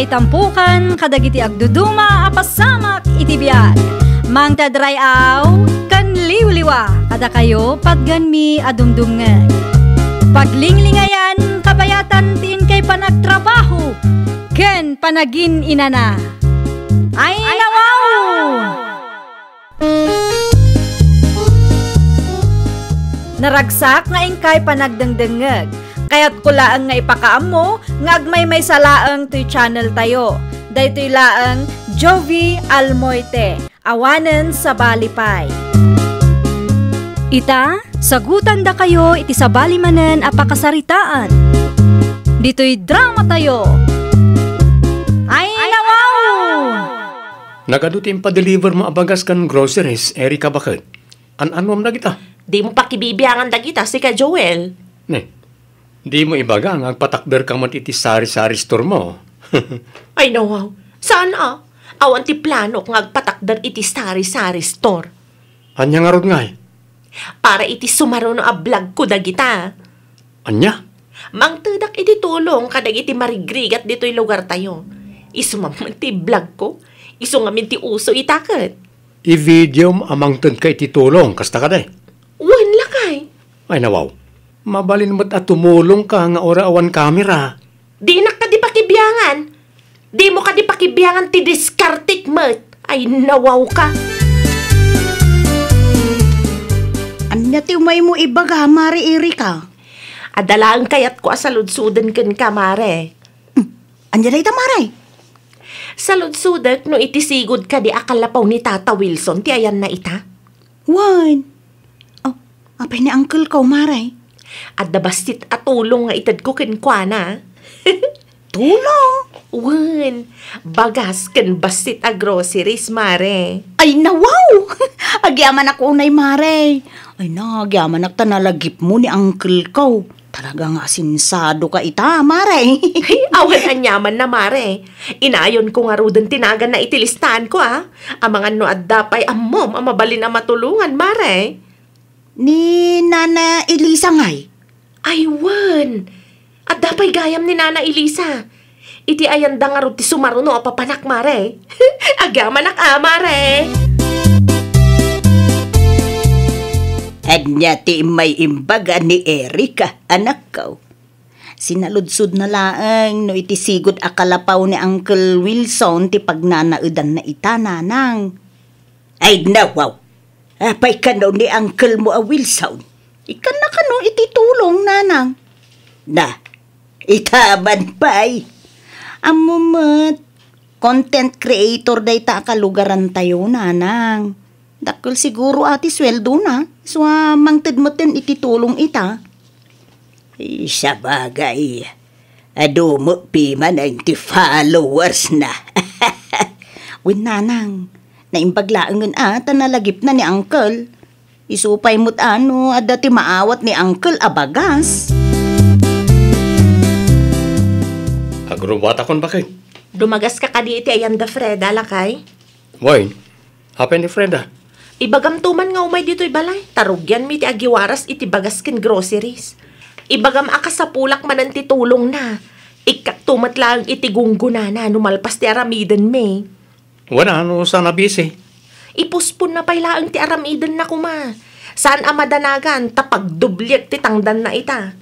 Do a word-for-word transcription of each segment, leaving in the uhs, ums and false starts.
Itampukan kadagiti agduduma a pasamak iti biag. Mangted ray-aw ken liwliwa kadakayo patgenmi a dumdumngeg. Paglinglingayan kabayatan ti inkay panagtrabaho ken panagin-inana. Ay, nawaw! Naragsak nga inkay panagdengdengngeg. Kayatko laeng nga ipakaammo nga agmaymaysa laeng toy channel tayo. Daytoy laeng Jovie Almoite, awanen sabali pay. Ita, sagutandakayo iti sabali manen a pakasaritaan. Ditoy drama tayo. Ay, nawaw! Nagadu ti impadeliver mo a bagas ken groceries, Erica, baket? An-anuam dagita? Dimo pakibibiangan dagita, sika, Joel. Ne, dimo ibaga nga agpatakderka met iti sari-sari store mo? Ay, nawaw. Saan a? Awan ti planok nga agpatakder iti sari-sari store. Ania ngarud ngay? Para iti sumaruno a vlog ko dagita. Ania? Mangtedak iti tulong kadagiti marigrigat ditoy lugartayo. Isu man ti vlog ko. Isu ngamin ti uso ita ket. I-video mo a mangtedka iti tulong, kasta kadi? Wen, lakay. Ay, nawaw. Mabalin met a tumulongka nga uray awan kamera. Dinak kadi pakibiangan. Dimo kadi pakibiangan ti diskartek met. Ay, nawawka. Ania ti umaymo ibaga, Mare Erika? Adda laeng kayatko a saludsoden kenka, Mare. Hmm, ania dayta, Mare? Saludsodek no iti sigud kadi a kalapaw ni Tata Wilson ti ayanna ita? Wen. Oh, apay ni uncle ko, Mare? Adda bassit a tulong nga itedko kenkuana. Tulong? Wen, bagas ken bassit a groceries, Mare. Ay, nawaw! Agyamanak unay, Mare. Ay, nagyamanak ta nalagipmo ni uncle ko. Talaga nga asensadoka ita, Mare. Ay, awan aniamanna, Mare. Inayonko ngaruden ti naganna iti listaanko, a. Amangan no adda pay ammom a mabalin a matulongan, Mare. Ni Nana Elisa ngay? Ay, wen. Adda pay gayam ni Nana Elisa. Iti ayanda ngarud ti sumaruno a papanak, Mare. Agyamanak a, Mare. Ania ti immay imbaga ni Erika, anakko? Sinaludsodna laeng no iti sigud a kalapaw ni Uncle Wilson ti pagnanaedanna ita, nanang. Ay, nawaw! Apay kano ni uncle mo a Wilson? Ikkanna kano iti tulong, nanang? Na, ita man pay. Ammo met, content creator dayta a kalugarantayo, nanang. Dakkel siguro a ti sueldona, isu a mangted metten iti tulong ita. Ay, sabagay, adu met pimanen ti followers na. Wen, nanang, naimbag laengen a ta nalagipna ni uncle. Isu pay met a no adda ti maawat ni uncle a bagas. Agrubatakon, baket. Dumagaska kadi iti ayanda Freda, lakay? Wen, apay ni Freda? Ibagamto man nga umay ditoy balay, ta rugianmi ti agiwaras iti bagas ken groceries. Ibagam a kasapulak manen ti tulongna. Ikkakto met laeng iti gunggonana no malpas ti aramidenmi. Wen, no saan a busy? Iposponna pay laeng ti aramidenna koma. Saan a madanagan ta pagdobliek ti tangdanna ita.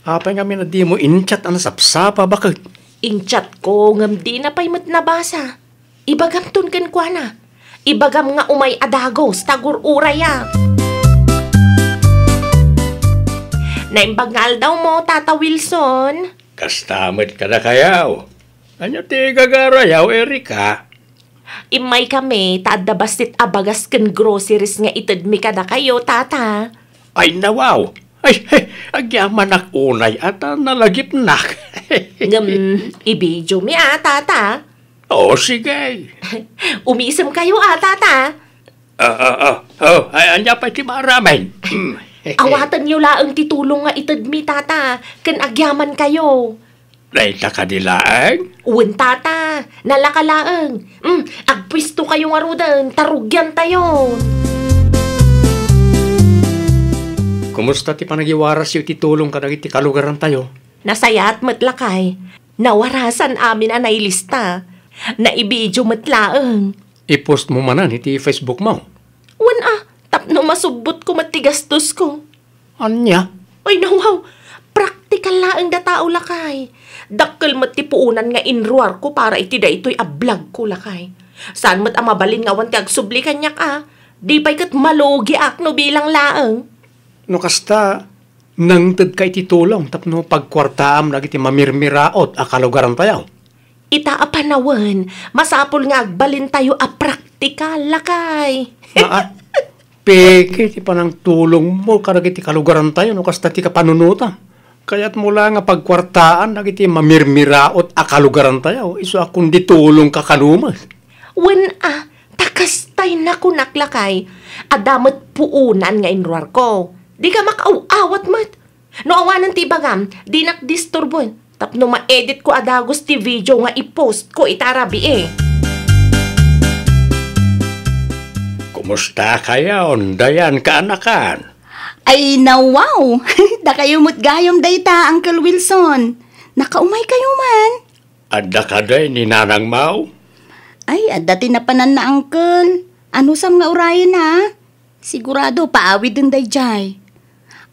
Apay ngamin a dimo in-chat a nasapsapa, baket? In-chatko ngem dina pay met nabasa. Ibagamton kenkuana. Ibagam nga umay a dagus ta agur-uraya. Naimbag nga aldawmo, Tata Wilson. Kasta met kadakayaw. Ania ti gagarayaw, Erika? Immaykami ta adda bassit a bagas ken groceries nga itedmi kadakayo, Tata. Ay, nawaw! Ay, ay, agyamanak unay a ta nalagipnak. Ngem, i-videomi a, Tata. O, sige. Umisemkayo a, Tata. Ah, ah, ah. Oh, ay, ania pay ti maaramid? Awatenyo laeng ti tulong nga itedmi, Tata, ken agyamankayo. Dayta kadi laeng? Wen, Tata. Nalaka laeng. Mm, agpuestokayo ngaruden, ta rugiantayo. Kumusta ti panagiwarasyo iti tulong kadagiti kalugarantayo? Nasayaat met, lakay. Nawarasan amin a nailista. Naibidio met laeng. I-post mo manen iti Facebook mo. Wen a, tapno masubbot ko met ti gastosko. Ania? Ay, nawaw! Praktikal laeng da tao, lakay. Dakkel met ti puonan nga inruarko para iti daytoy a vlogko, lakay. Saan met a mabalin nga awan ti agsubli kaniak a. Di pay ket malugiak no bilang laeng. No kasta, nangtedka iti tulong tapno pagkuartaam dagiti mamirmiraot a kalugarantayo. Ita a panawen, masapul nga agbalintayo a praktikal, lakay. Aa, peke ti panangtulongmo kadagiti kalugarantayo no kasta ti kapanunotam. Kayatmo la nga pagkuartaan dagiti mamirmiraot a kalugarantayo, isu a kundi tulongka kano met. Wen a, ta kastay nakunak, lakay, adda met puonan nga inruarko. Dika makaaw-awat met. No awanen ti ibagam, dinak disturboen. Tapno ma-editko a dagus ti video nga i-postko ita a rabii. Kumustakayon, Dayan, kaanakan? Ay, nawaw! Dakayo met gayam dayta, Uncle Wilson. Nakaumaykayo man? Adda kadi ni Nanang Mau? Ay, adda ti napananna, Uncle. Anusam nga urayen, ha? Sigurado, paawiden daydiay.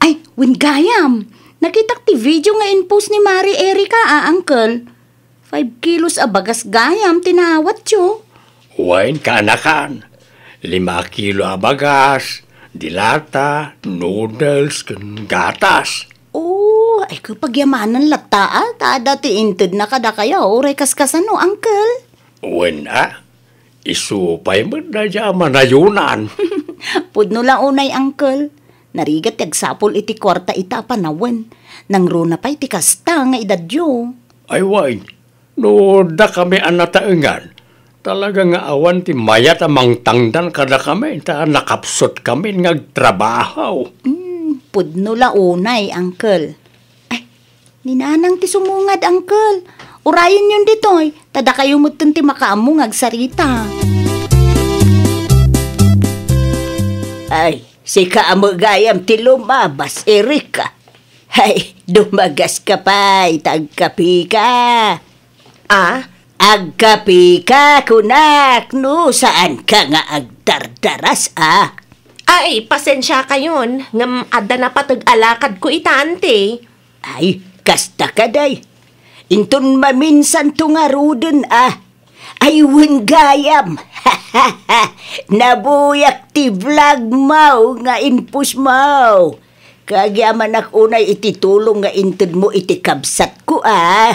Ay, wen gayam! Nakitak ti video nga in-post ni Mari Erica, a, Uncle. Five kilos a bagas gayam ti naawatyo. Wen, kaanakan. Lima kilo a bagas, dilata, noodles, ken gatas. Oh, ay, pagyamanan latta, a, ta adda ti intedna kadakayo, uray kaskasano, Uncle? Wen, a. Isu pay met dayta a manayunan. Pudno la unay, Uncle. Narigat ti agsapul iti kuarta ita a panawen. Nangruna pay ti kasta nga edadyo. Ay, wen, no dakami a nataengan, talaga nga awan ti mayat a mangtangdan kadakami ta nakapsutkami nga agtrabaho. Hmm, pudno la unay, Uncle. Ay, ni Nanang ti sumungad, Uncle. Urayenyon ditoy, ta dakayo metten ti makaammo nga agsarita. Ay, sika a met gayam ti lumabas, Erika. Ay, dumagaska pay, ta agkapika. Ah? Agkapika, kunak, no saanka nga agdardaras, a? Ay, pasensiakayon, ngem adda napateg a lakadko ita, anti. Ay, kasta kadi. Inton maminsanto ngaruden, a. Ay, wen gayam. Nabuyak ti vlog mo nga in-post mo. Kagyamanak unay iti tulong nga intedmo iti kabsatko, a.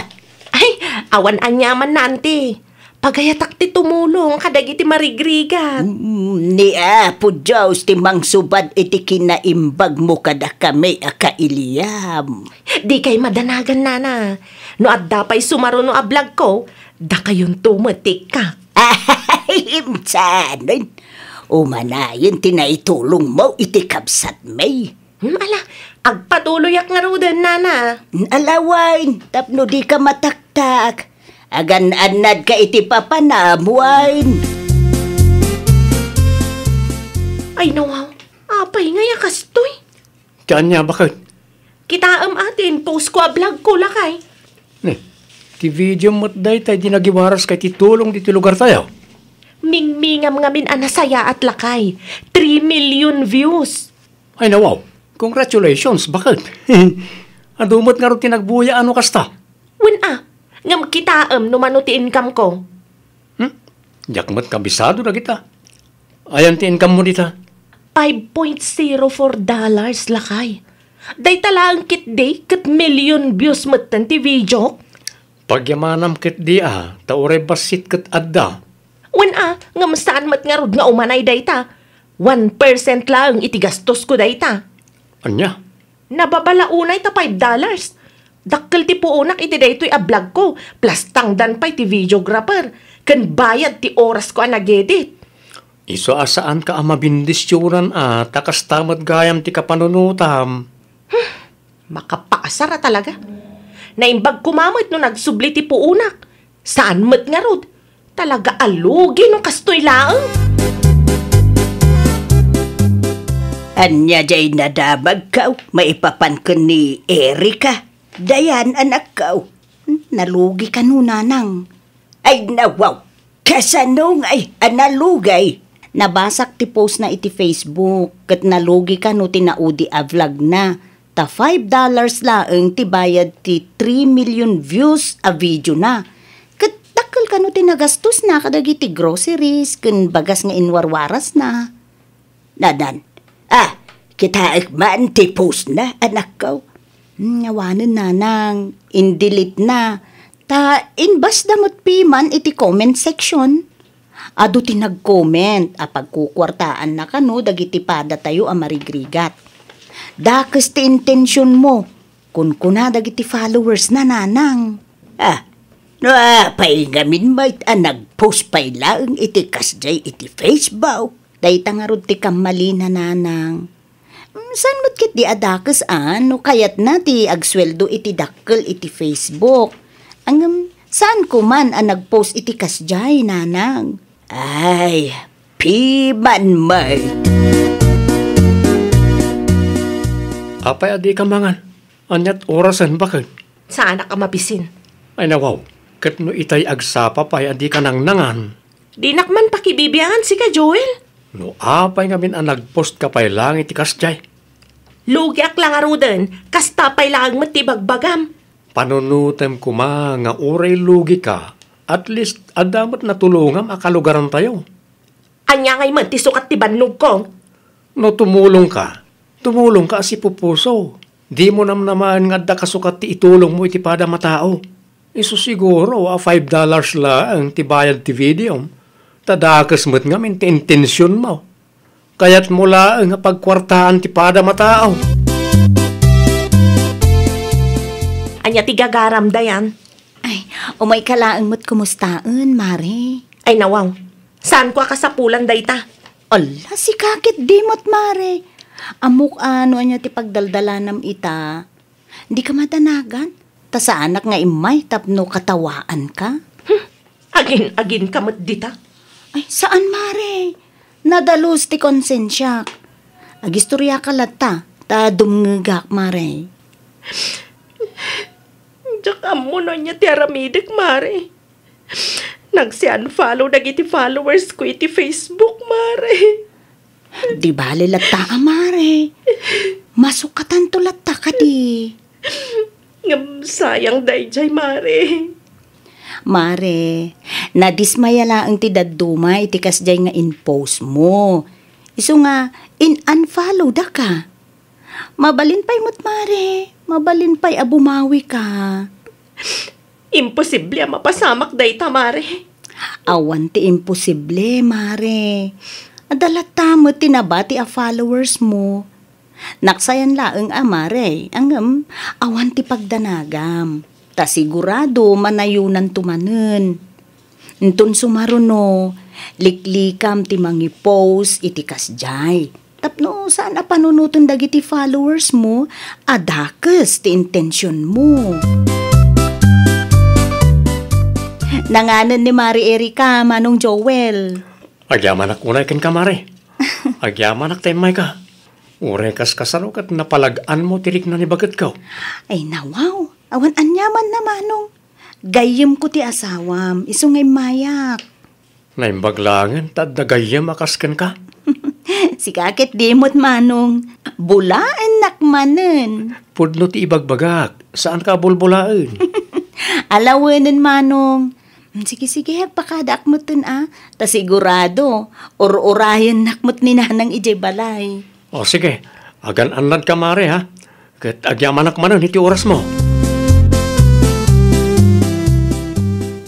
Ay, awan aniaman, anti. Pagayatak ti tumulong kadagiti marigrigat. Mm, ni Apo Dios ti mangsubad iti kinaimbagmo kadakami a kailiam. Dikay madanagan, nana. No adda pay sumaruno a vlogko, dakayonto met ti ikkak. Ay, insanen. Umanayon ti naitulongmo iti kabsatmi. Hmm, ala, agpatuloyak ngaruden, nana. Ala wen, tapno dika mataktak. Agan-annadka iti papanam, wen. Ay, nawaw. Apay ngay a kastoy? Ti ania, baket? Kitaem a ti in-postko a vlogko, lakay. Ne, ti video met dayta idi nagiwaraska iti tulong ditoy lugartayo. Mingmingam ngamin a nasayaat, lakay. Three million views. Ay, nawaw. Congratulations, baket? Adu met ngarud ti nagbuya a no kasta? Wen a, ngem kitaem no mano ti income ko. Hmm? Diak met kabisado dagita. Ayan ti income mo dita? Five point zero four dollars, lakay. Dayta laeng ketdi ket million views metten ti video. Pagyamanam ketdi a, ta uray bassit ket adda. Wen a, ngem saan met ngarud nga umanay dayta. One percent laeng iti gastosko dayta. Ania? Nababala unay ta five dollars. Dakkel ti puonak iti daytoy a vlogko, plus tangdan pay ti videographer, ken bayad ti orasko a nag-edit. Isu a saanka a mabindisionan a, ta kasta met gayam ti kapanunotam. Makapaasar a talaga. Naimbag koma met no nagsubli ti puonak. Saan met ngarud. Talaga a lugi no kastoy laeng. Ania diay nadamagko maipapan ken ni Erika? Dayan, anakko. Nalugi kano, nanang? Ay, nawaw! Kasano ngay a nalugi? Nabasak ti post na iti Facebook, ket nalugi kano ti naudi a vlog na. Ta five dollars laeng ti bayad ti three million views a video na. Ket dakkel kano ti nagastos na kadagiti groceries ken bagas nga inwarwaras na. Nanan. Ah, kitaek man ti post na, anakko. Hmm, awanen, nanang, in-delete na. Ta inbasda met piman iti comment section. Adu ti nag-comment a pagkukuartaanna kano dagiti padatayo a marigrigat. Dakes ti intensionmo, kunkuna dagiti followers na, nanang. Ah, no apay ngamin met a nag-post pay laeng iti kasdiay iti Facebook? Dayta ngarud ti kammalina, nanang. Mm, saan met ketdi a dakes a no kayatna ti agsueldo iti dakkel iti Facebook? Ngem, saan ko man a nag-post iti kasdiay, nanang? Ay, piman met. Apay a dika mangan? Ania't orasen baket? Saanak a mabisin. Ay, nawaw, ket no itay agsapa pay a dika nangnangan. Dinak man pakibibiangan sika, Joel. No apay ngamin a nag-post ka pay laeng iti kasdiay? Lugiak la ngaruden, kasta pay laeng met ti bagbagam. Panunotem koma nga uray lugi ka, at least adda met natulongam a kalugarantayo. Ania ngay met ti sukat ti bannogko? No tumulong ka, tumulong ka a sipupuso. Dimo namnamaen nga adda kasukat ti itulongmo iti pada matao. Isu siguro a five dollars laeng ti bayad ti videom, ta dakes met ngamin ti intensionmo. Kayatmo laeng a pagkuartaan ti pada matao. Ania ti gagaram, Dayan? Ay, umay ka laeng met kumustaen, Mare. Ay, nawaw. Saanko a kasapulan dayta? Ala, sika ketdi met, Mare. Ammok a no ania ti pagdaldalanam ita. Dika madanagan? Ta saanak nga immay tapno katawaanka. Hmm, agin-aginka met dita. Ay, saan, Mare. Nadalus ti konsensiak. Agistoriaka latta, ta dumngegak, Mare. Diak ammo no ania ti aramidek, Mare. Nagsi-unfollow dagiti followers ko iti Facebook, Mare. Di bale latta a, Mare. Masukatanto latta kadi. Ngem sayang daydiay, Mare. Mare, nadismaya laeng ti dadduma iti kasdiay nga in-post mo. Isu nga, in-unfollow daka. Mabalin pay met, Mare. Mabalin pay a bumawi ka. Imposible a mapasamak dayta, Mare. Awan ti imposible, Mare. Adda latta met ti nabati a followers mo. Naksayan laeng a, Mare, ngem awan ti pagdanagam. Ta sigurado manayonanto manen. Inton sumaruno, liklikam ti mangi-post iti kasdiay. Tapno saan a panunoten dagiti followers mo a dakes ti intension mo. Nanganen ni Mari Erika, Manong Joel. Agyamanak unay kenka, Mare. Agyamanak ta immayka. Uray kaskasano ket napalag-anmo ti rikna ni baketko. Ay, nawaw. Awan aniaman na, Manong. Gayyemko ti asawam, isu nga immayak. Naimbag laengen ta adda gayyem a kas kenka. Sika ket dimot, Manong. Bulaennak manen. Pudno ti ibagbagak, saanka a bulbulaen. Alawenen, Manong. Sige, sige, agpakadaak metten a. Ta sigurado, ur-urayennak met ni Nanang idiay balay. O, sige. Agan-annadka, Mare, ha? Ket agyamanak manen iti orasmo.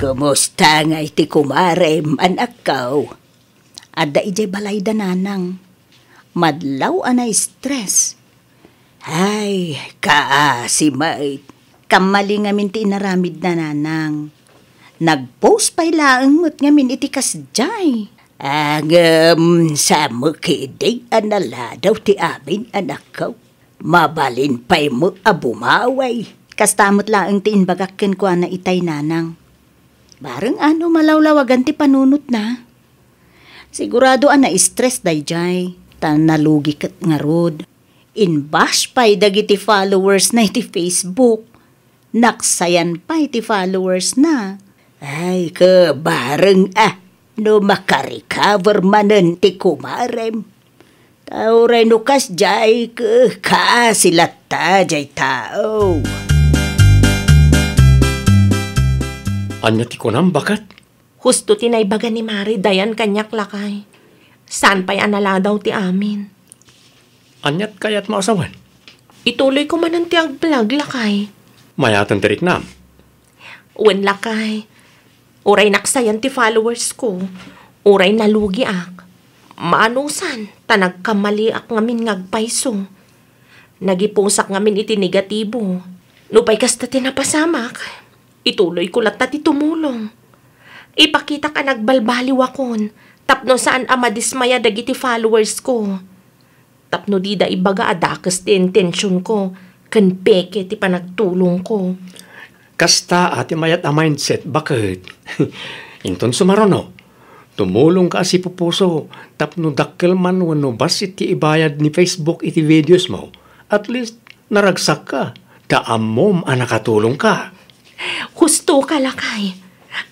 Kumusta ngay ti kumarem, anakko? Adda idiay balayda, Nanang. Madlaw a na-stress. Ay, kaasi met. Kammali ngamin ti inaramidna, Nanang. Nag-post pay laeng met ngamin iti kasdiay. Ngem, saan met ketdi a naladaw ti amin, anakko. Mabalin pay met a bumawi. Kasta met laeng ti imbagak kenkuana itay, Nanang. Bareng a no malawlawagan ti panunotna. Sigurado a na-stress daydiay, ta nalugi ket ngarud. In-bash pay dagiti followersna iti Facebook. Naksayan pay ti followers na. Ay, kabareng a, no makarecover manen ti kumarem. Ta uray no kasdiay, ke-, kaasi latta jay tao. Ania ti kunam, baket? Husto ti naibaga ni Mari Dayan kaniak, lakay. Saan pay a naladaw ti amin. Aniat kayat mo a sawen? Ituloy ko manen ti agblog, lakay. Mayaten ti riknam. Wen, lakay. Uray naksayan ti followers ko, uray nalugiak. Maanusan, ta nagkamaliak ngamin nga agpayso. Nagipusak ngamin iti negatibo. Nupay kasta ti napasamak, ituloy ko latta ti tumulong. Ipakitak a nagbalbaliwakon tapno saan a madismaya dagiti followers ko. Tapno dida ibaga a dakes ti intensionko ken peke ti panagtulongko. Kasta a ti mayat a mindset, baket. Inton sumaruno, tumulongka a sipupuso tapno dakkel man wenno bassit ti ibayad ni Facebook iti videos mo, at least naragsakka ta ammom a nakatulongka. Hustoka, lakay.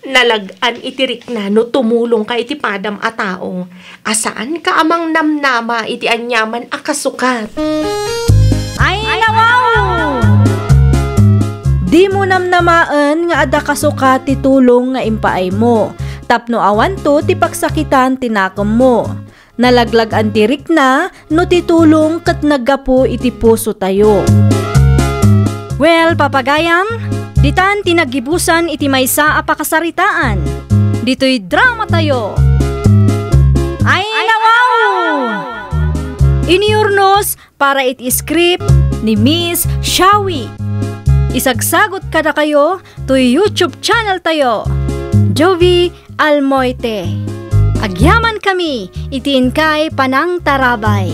Nalag-an iti rikna no tumulongka iti padam a tao a saanka a mangnamnama iti aniaman a kasukat. Ay, nawaw! Dimo namnamaen nga adda kasukat ti tulong nga impaaymo tapno awanto ti pagsakitan ti nakemmo. Nalaglag-an ti rikna no ti tulong ket naggapu iti pusotayo. Well, papagayam, ditan ti naggibusan iti maysa a pakasaritaan. Ditoy dramatayo. Ay, nawaw! Iniurnos para iti script ni Miss Shawi. Isagsagot kadakayo toy YouTube channel tayo, Jovi Almoite. Agyamankami iti inkay panangtarabay.